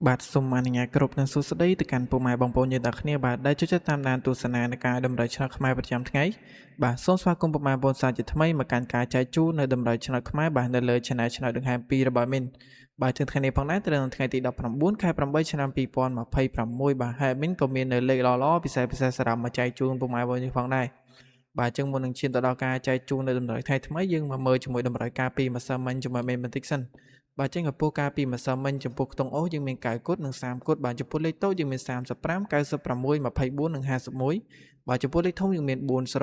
បាទសូមអនុញ្ញាតគ្រប់នឹងសួស្តីទៅកាន់ពុកម៉ែបងប្អូនយើងទាំងគ្នាបាទដែលចូលចិត្តតាមដានទស្សនានៃការតម្រូវឆ្នោតខ្មែរប្រចាំថ្ងៃបាទសូមស្វាគមន៍ពុកម៉ែបងប្អូនសាជាថ្មីមកកាន់ការចែកជូននៅតម្រូវឆ្នោតខ្មែរបាទនៅលើ Channel ឆ្នោតដង្ហែម2របស់មីនបាទជាងថ្ងៃនេះផងដែរត្រូវនៅថ្ងៃទី19ខែ8ឆ្នាំ2026បាទហើយមីនក៏មាននៅលេខល្អៗពិសេសពិសេសសម្រាប់មកចែកជូនពុកម៉ែបងប្អូនយើងផងដែរបាទអញ្ចឹងមុននឹងឈានទៅដល់ការចែកជូននៅតម្រូវថ្ងៃថ្មីយើងមកមើលជាមួយតម្រូវការពីម្សិលមិញជាមួយមីនបន្តិចសិន បាទចឹងចំពោះការពីម្សិលមិញចំពោះខ្ទង់អូសយើងមាន9គត់និង30គត់បាទចំពោះលេខតូចយើងមាន35 96 24និង51បាទចំពោះលេខធំយើងមាន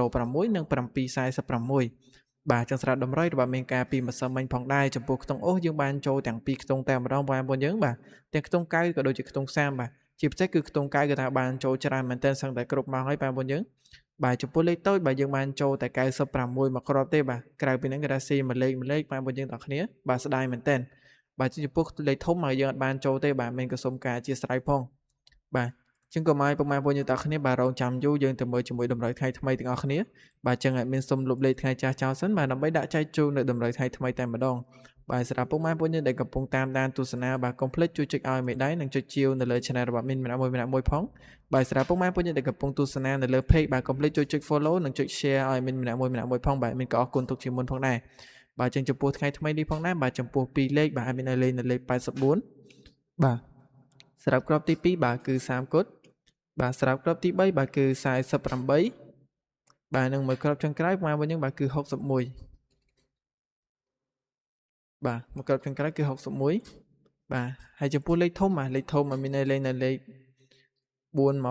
406និង746បាទចឹងសម្រាប់តម្រុយរបស់មានការពីម្សិលមិញផងដែរចំពោះខ្ទង់អូសយើងបានចូលទាំងពីរខ្ទង់តែម្ដងបងប្អូនយើងបាទទាំងខ្ទង់9ក៏ដូចជាខ្ទង់30បាទជាពិសេសគឺខ្ទង់9គឺថាបានចូលច្រើនមែនទែនសឹងតែគ្រប់ម៉ោងហើយបងប្អូនយើងបាទចំពោះលេខតូចបាទយើងបានចូលតែ96មកគ្រាប់ទេបាទក្រៅពីហ្នឹងគេថាស៊ីមួយលេខមួយលេខបងប្អូនយើងទាំងគ្នាបាទស្ដាយមែនទែនបាទចំពោះលេខធំមកយើងអត់បានចូលទេបាទមានក៏សូមការអធិស្ឋានផងបាទជាងក៏មកពុកម៉ែបងប្អូនយើងទាំងគ្នាបាទរងចាំយូរយើងទៅមើលជាមួយតម្រុយថ្ងៃថ្មីទាំងអស់គ្នាបាទចឹងឲ្យមានសុំលុបលេខថ្ងៃចាស់ចោលសិនបាទដើម្បីដាក់ចែកជូននៅតម្រុយថ្ងៃថ្មីតែម្ដងបាទសម្រាប់ពុកម៉ែបងប្អូនយើងដែលកំពុងតាមដានទស្សនាបាទកុំភ្លេចជួយចុចឲ្យមេដៃនិងចុចជាវនៅលើ Channel របស់មីនម្នាក់មួយម្នាក់មួយផងបាទសម្រាប់ពុកម៉ែបងប្អូនយើងដែលកំពុងទស្សនានៅលើ Page បាទកុំភ្លេចជួយចុច Follow និងចុច Share ឲ្យមីនម្នាក់មួយម្នាក់មួយផងបាទមីនក៏អរគុណទុកជាមុនផងដែរបាទចឹងចំពោះថ្ងៃថ្មីនេះផងដែរបាទចំពោះ2លេខបាទមានលេខនៅលេខ84បាទសម្រាប់គ្រាប់ទី2បាទគឺ30គត់បាទសម្រាប់គ្រាប់ទី3បាទគឺ48បាទនឹងមួយគ្រាប់ចុងក្រោយមកវិញបាទគឺ61បាទមួយគ្រាប់ចុងក្រោយគឺ61បាទហើយចំពោះលេខធំបាទលេខធំមានលេខនៅលេខ423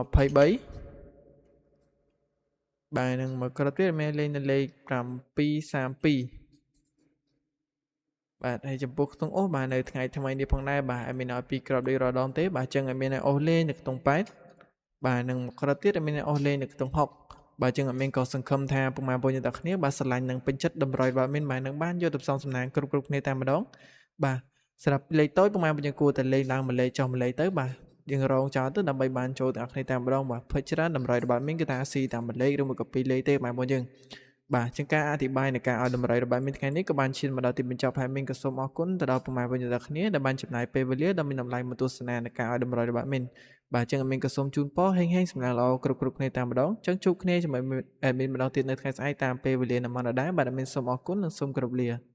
បាទនឹងមួយគ្រាប់ទៀតមានលេខនៅលេខ732បាទហើយចំពោះខ្ទង់អូសបាទនៅថ្ងៃថ្មីនេះផងដែរបាទឲ្យមានឲ្យពីរគ្រាប់ដូចរាល់ដងទេបាទអញ្ចឹងឲ្យមានឲ្យអូសលេងនៅខ្ទង់8បាទនឹងមួយគ្រាប់ទៀតឲ្យមានឲ្យអូសលេងនៅខ្ទង់6បាទអញ្ចឹងអត់មានក៏សង្ឃឹមថាពុកម៉ែបងប្អូនទាំងគ្នាបាទស្រឡាញ់និងពេញចិត្តតម្រុយបាទមានបាទនឹងបានយកទៅផ្សំសំណាងគ្រប់គ្រប់គ្នាតែម្ដងបាទសម្រាប់លេខតូចពុកម៉ែបងប្អូនគួរតែលេងឡើងមួយលេខចុះមួយលេខទៅបាទយើងរងចោលទៅដើម្បីបានចូលទាំងគ្នាតែម្ដងបាទភេទច្រើនតម្រុយរបស់មានគឺថាស៊ីតាមមួយលេខឬមួយក៏ពីរលេខទេបងប្អូនយើងបាទជាងការអធិប្បាយនៃការឲ្យតម្រុយរបស់មានថ្ងៃនេះក៏បានឈានមកដល់ទីបញ្ចប់ហើយមានក៏សូមអរគុណទៅដល់ពុកម៉ែបងប្អូនទាំងគ្នាដែលបានចំណាយពេលវេលាដ៏មានតម្លៃមកទស្សនានៃការឲ្យតម្រុយរបស់មានបាទចឹងមានក៏សូមជូនពរហេងហេងសំណាងល្អគ្រប់គ្រប់គ្នាតាមម្ដងចឹងជួបគ្នាជាមួយ admin ម្ដងទៀតនៅថ្ងៃស្អែកតាមពេលវេលានៅម៉ោងដដែលបាទមានសូមអរគុណនិងសូមគោរពលា។